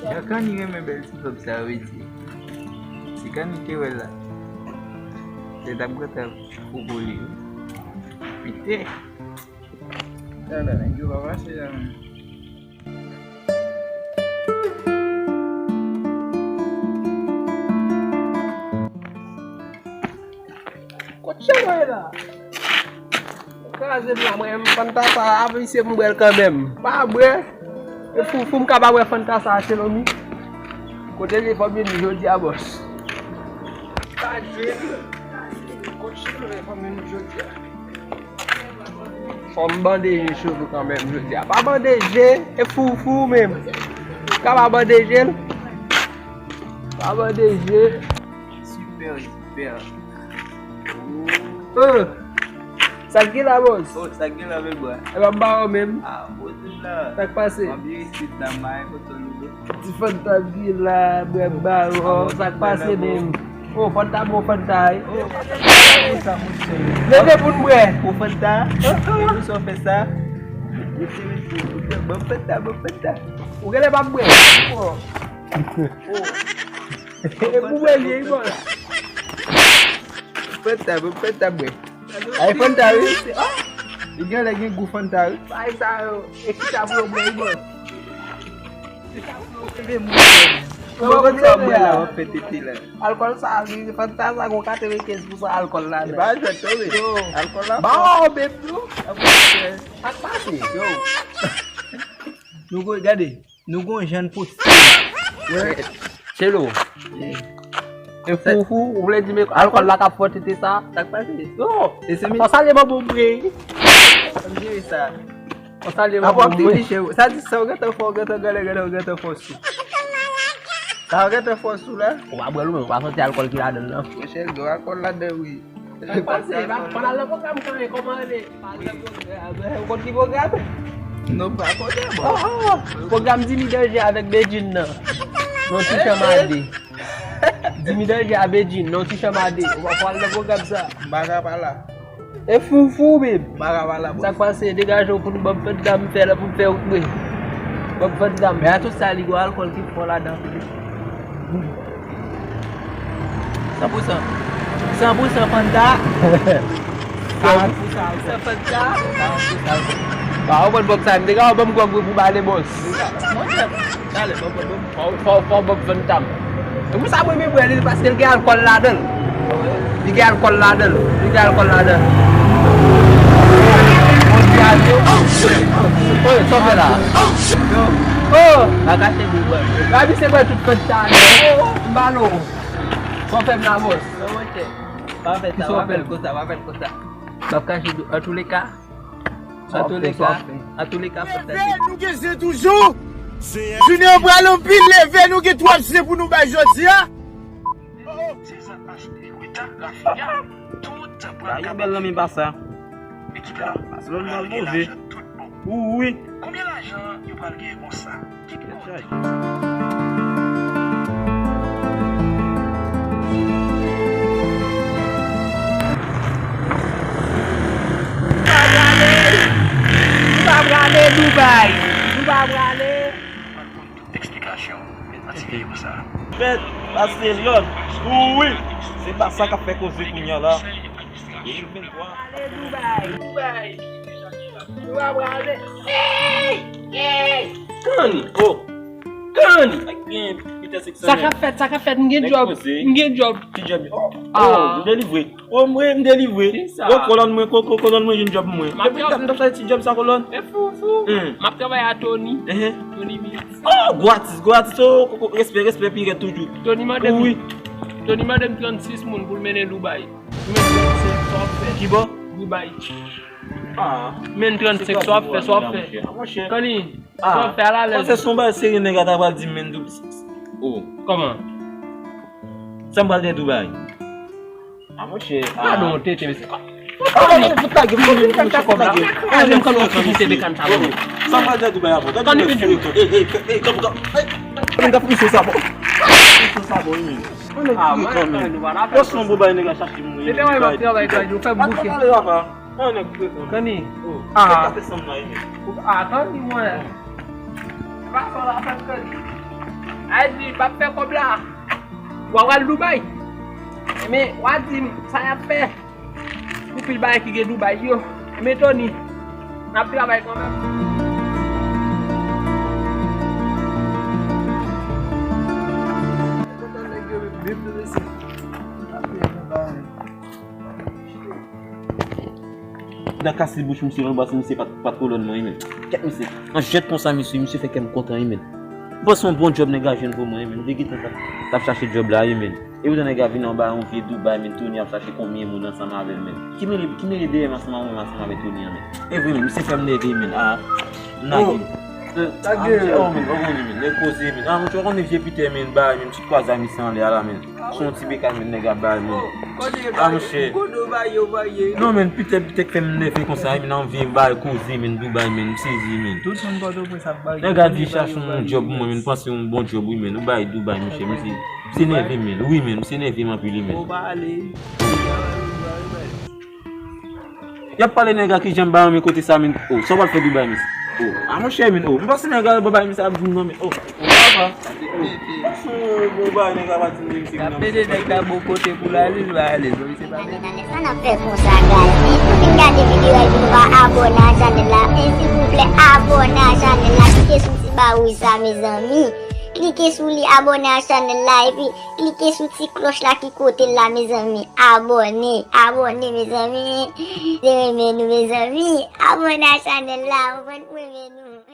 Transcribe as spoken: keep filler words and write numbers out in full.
Jan Kani renmen bèl ti kòb sa yo, wi, ti. Si Kani te wè l la, se t ap gentan fou pou li, wi. Pite. Tala, nèg yo pa pase la, menm. Kot chay mwen la? Kraze m la, mwen, Fanta sa a, misye m bwè l kanmenm. Pa bwè. E fou, fou, m ka pa bwè Fanta sa a, Shelomi. Kote li, fò m vini jodi a, bòs. Pa jwe. Kot chay mwen, fò m vini jodi a. Fò m bande je Chelou kanmenm jodi a. Pa bande je, e fou, fou menm. Ka pa bande je l. Pa bande je. Super, super. Oh. Sa k gen la, bòs? Oh, sa k gen la, bèl bwa? E pa m ba w menm. Ah, bon, tout la. Sa k pase? M ap byen isit la, m pa gen kote louvri. Ti Fanta ki la, bwè bawon, sa k pase menm? Oh, Fanta bon, Fanta, wi. Oh, Fanta bon sa, monchè. Leve pou n bwè. Oh, Fanta. Pou sa w fè sa. Ban m Fanta, ban m Fanta. Ou genlè p ap bwè. Oh. Oh. E pou bwè li ye, wi, bon. Fanta, ban m Fanta bwè. Ay, Fanta, wi. Ah! Li genlè gen gou Fanta, wi. Bay sa yo. E ki sa pou yo bwè, wi, bon. Mwen konn sa w bwè la, w ap fè tete la. Alkòl sa, li, Fanta sa gon katrevenkenz pousan alkòl ladan. E pa jwèt tou, wi. Yo. Alkòl la fò. Ba w bèb tou. Sa k pase? Yo. Nou go, gade, nou gon jan n poste. Chelo. E fou, fou, ou vle di men alkòl la k ap fè w tete sa? Sa k pase? Yo. E se men. Fò salye ban bon bwè. Ann jere sa. Fò salye ban bon bwè. Sa di sa w gentan fè, w gentan genlè, genlè, w gentan fè w sou. Sa w gentan fè w sou la? Ou pa bwè l ou menm, ou pa santi alkòl ki ladan l nan. Monchè, gen alkòl ladan, wi. Sa k pase? Pandan l nan pwogram sa, kòman l ye? Ou konn ki pwogram? Non, m pa konnen, bon. Oh, oh. Pwogram Dimi Danje avèk Bedjine nan. Nan ti chanm a de. Dimi Danje a Bedjine, nan ti chanm a de. Ou pa pral nan pwogram sa. M pa ka pa la. E fou fou, bib. M pa ka pa la, bro. Sa k pase? Degaje w pou n ban m Fanta m fè la pou m fè w kwe. Ban m Fanta m. Men a tout sa, li gon alkòl ki fò ladan. San pou san. San pou san Fanta. Karant pou san Fanta. Karant pou san Fanta. Ba, ou konn bòb sa, m te ka ban m gwòg pou bale bòs. Monchè, talè, ban m, ban m. Fò, fò, fò ban m Fanta m. E pou sa mwen renmen bwè li, paske l gen alkòl ladan l. Li gen alkòl ladan l. Li gen alkòl ladan l. Oy, sa w fè la? Oh! Pa kache dou bwè. Rabi se bwè tout Fanta a. M bale w. Sa w fè m la, bòs? Non, monchè. Pa fè sa, pa fè l konsa, pa fè l konsa. M ap kache dou. Antouleka, antouleka, antouleka, Fanta. Leve, nou gen zen toujou. Jounen an pral anpil, leve, nou gen twòp zen pou nou bay jodi a. Se sa, achte Rita, Rafinha, tout pral kapab. Yo bèl nan men Basa. Ekip la pral gen lajan tout bon. Wi. Konbyen lajan yo pral genyen konsa? Ki kote? Nou pa prale, nou pa prale Dubai. Nou pa prale. Tout eksplikasyon nan ti videyo sa. Fèt, pase lòd. Wi, se pa sa k ap fè koze kounye a la. De mil venntwa. Ale Dubai. Dubai. Nou pa prale. Ey! Ey! Kani? Oh! Kani? Sa k ap fèt, sa k ap fèt, m gen djòb, m gen djòb. Ki djòb? Oh, m delivre. O, mwen, m delivre. Ki sa? Yo, kolòn mwen, ko-, ko-, kolòn mwen jwenn djòb mwen. Depi m t ap, m t ap fè ti djòb sa, kolòn. E fou, fou. M ap travay a Tony. Tony Mix. Oh, gwo atis, gwo atis. Oh, ko-, ko-, respè, respè, pi rèd toujou. Tony mande m. Wi. Tony mande m trannsis moun pou l mennen Dubai. Men trannsenk, sa w ap fè? Kibò? Dubai. Ah. Men trannsenk, sa w ap fè, sa w ap fè? Kani, sa w ap fè alalèz? Paske se yon bagay serye, nèg la ta pral di m men Dubai. Oh. Kòman? Sa m pral fè Dubai? Ah, monchè. Gadon tete, mesye. Ah, mwen fout lage, mwen fout lage, mwen fout lage. Ah, menm kan nou fini se bekan sa, bon. Sa mwen fè Dubai a, bon. Kan nou fini. Ey, ey, ey, kanpe, kanpe. Ey, mwen ka fini sa, bon. Fini sa, bon, wi. Mwen nèg ki kanpe. Yo, se yon bon bagay, nèg la chache moun. Se travay, travay, travay, yo fè bouke. Kani. Ah. Ah, Kani, mwen. Pa fè la fè kòb. Ay di, pa fè kòb la. W a pral Dubai. Men, w a di m sa y ap fè. Anpil bagay ki gen Dubai yo. Men Tony, n ap travay kanmenm. Da kase bouch misye, non, basi misye pa t, pa t kolòn mwen, men. Kèt misye. An jèt konsa, misye, misye fè kè m kontan, men. M panse yon bon djòb nèg la jwenn pou mwen, men. M te gentan t ap, t ap chache djòb la, men. E poutan nèg la vin anba yon vye Dubai, men, Tony ap chache konbyen moun ansanm avè l, men. Ki mele, ki mele dèyè m ansanm avè m, ansanm avè Tony an, men. E vre, men, misye fè m nève, men. A, m nage. Lage. Oh, men, ou konnen, men, nèg koze, men. A, monchè, ou konnen vye Pitè, men, bay, men, ti kwazay misye anlè a la, men. Se yon ti bekay, men, nèg ap bay, men. A, monchè. Non, men, Pitè, Pitè k fè m nève konsa, men, nan vye bay koze, men, Dubai, men, m sezi, men. Tout moun Pòtoprens ap bay. Nèg la di chache yon djòb pou mwen, men, m panse yon bon djòb, wi, men. Ou bay Dubai, monchè, men, se, se nève, men. Wi, men, se nève m anpil, wi, men. Y ap pale nèg la kijan m ba renmen kote sa, men. Oh, sa w pral fè Dubai, men. Oh, a monchè, men. Oh, m panse nèg la, Dubai, men, sa ap di m non, men. Oh, oh, papa. Oh, bon, bay, nèg la pa di m, men, se ap pede nèg la bon kote pou l ale, l va ale. Sa n ap fè konsa, guys. Men, pou fin gade videyo a, epi nou pa abòne a chanèl la, men, silvouplè, abòne a chanèl la, klike sou ti ba wouj sa, mezanmi. Klike sou li, abòne a chanèl la, epi klike sou ti klòch la ki kote l la, mezanmi. Abòne, abòne, mezanmi. Se renmen nou, mezanmi. Abòne a chanèl la, ou konprann, pou renmen nou.